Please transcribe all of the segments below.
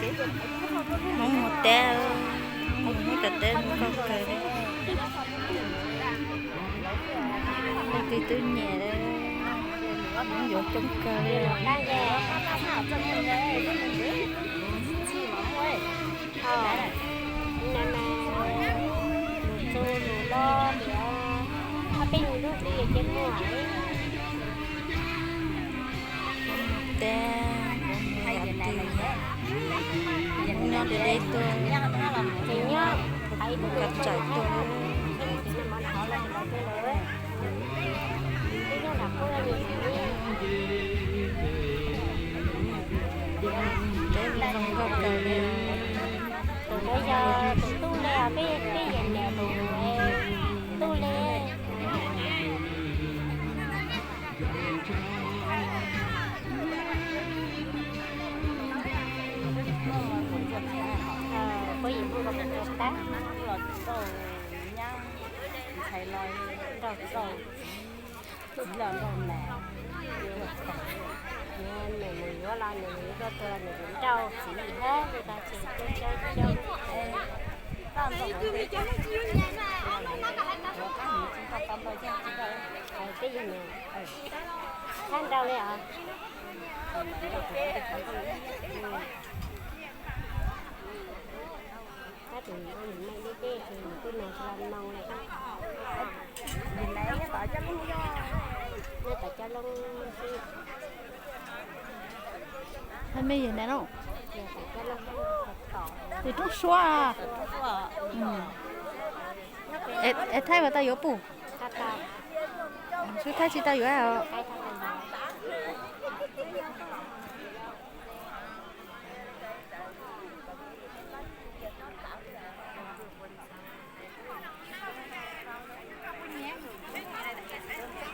Hmoob mus teb, Hmoob mus hnub tom teb zoo nkauj kawg li. Leej twg twb nyiam li, Hmoob yuav coob kawg li. Teb, nyob deb deb tuaj, kav tsawm tuaj. Teb zoo nkauj kawg li. Tus no yog tus tub li, peb peb yawm niam tus tub li. Puab yim hu nkaus tus tab los tsis tau nyab, ntxhais los nrog txiv, txiv los nrog niam. Niam mus yuav los niam mus yuav tuag, niam mus nrauj txiv thiab, ces tau tsis coob coob coob. Twb yog niam txhab nrau li os. Tab tus nus me deb deb ces nws kuj nug tsis los moo li. Nyob tom coj loo xwb. Hai mươi nghìn này đúng không? Từ Trúc Xua à? Ê, ê, Thái mà tao yuav pum. Xub Thái tsis tau yuav hos.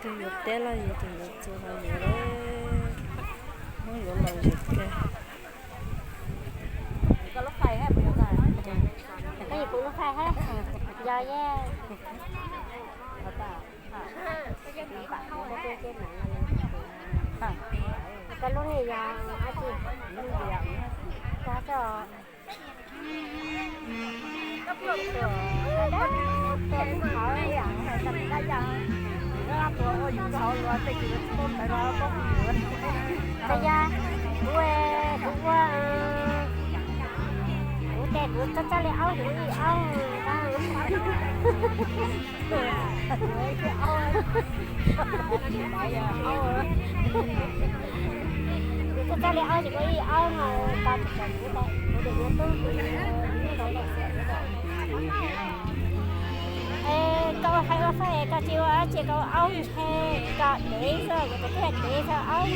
Tus yuav teb los yus, tus yuav txuas los yus, Hmoob yuav lom zem kawg. Koj yuav kuv lub fais hab? Yog yog. Koj lub niag yog dab tsi? Koj tso. Yog kuv, kuv ua, kuv ces kuv txoj txoj li aub, kuv ib aub. Kuv txoj txoj li aub ces kuv ib aub no, tau tsis tau kuv, kuv tus nyuag tub kuv, kuv ntawd. Es koj ua fais ua fais, koj tsis ua dab tsi, koj ua aub ntshe koj dev xwb, kuv tus twb dev xwb aub.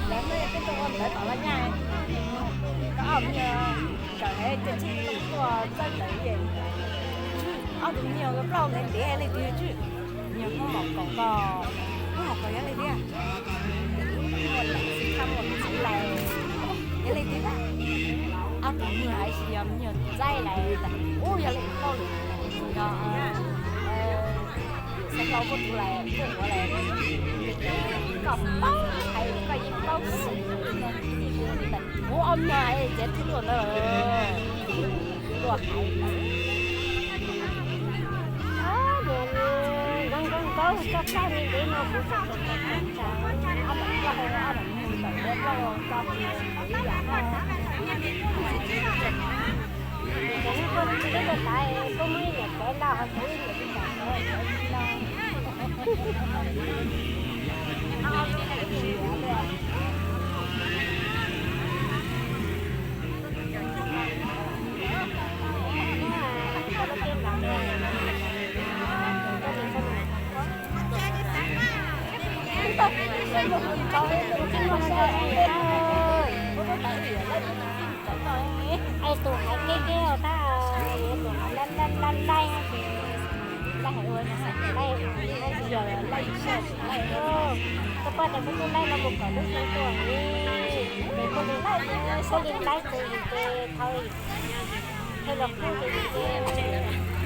Lawv muaj tej tug ua ntawv tom Los Nyaj, koj ob me nyuam ntawm tiam sis tuaj txawj ntawv ces ob tug me nyuam plaub ntev ntev li twg tswj, nyuam Hmoob Mos Kaus ko, Hmoob Mos Kaus yog li tiag, Hmoob Mos Kaus txiv lais yog li tiag, ob tug me nyuam hais tias yog me nyuam txaij lais ub yog li plaub lwm, yog Xeev Laus kuj tug lais kuj huav lais, koj paub hais koj yeej paub xwb, kuv ob me nyuam hais tias tub luaj ntawd, tub luaj hais. Niam, niam, nkauj nkauj nkauj, koj txaij li ntev no kuv Es tus hais kev kev tab, tus hais laij laij laij ces laij hais ua, laij, laij, koj poj niam kuj tuaj laij los mus kom lub xyoo tuaj, es kuj li laij tus yus ces thaum thiaj los kub ces yus ces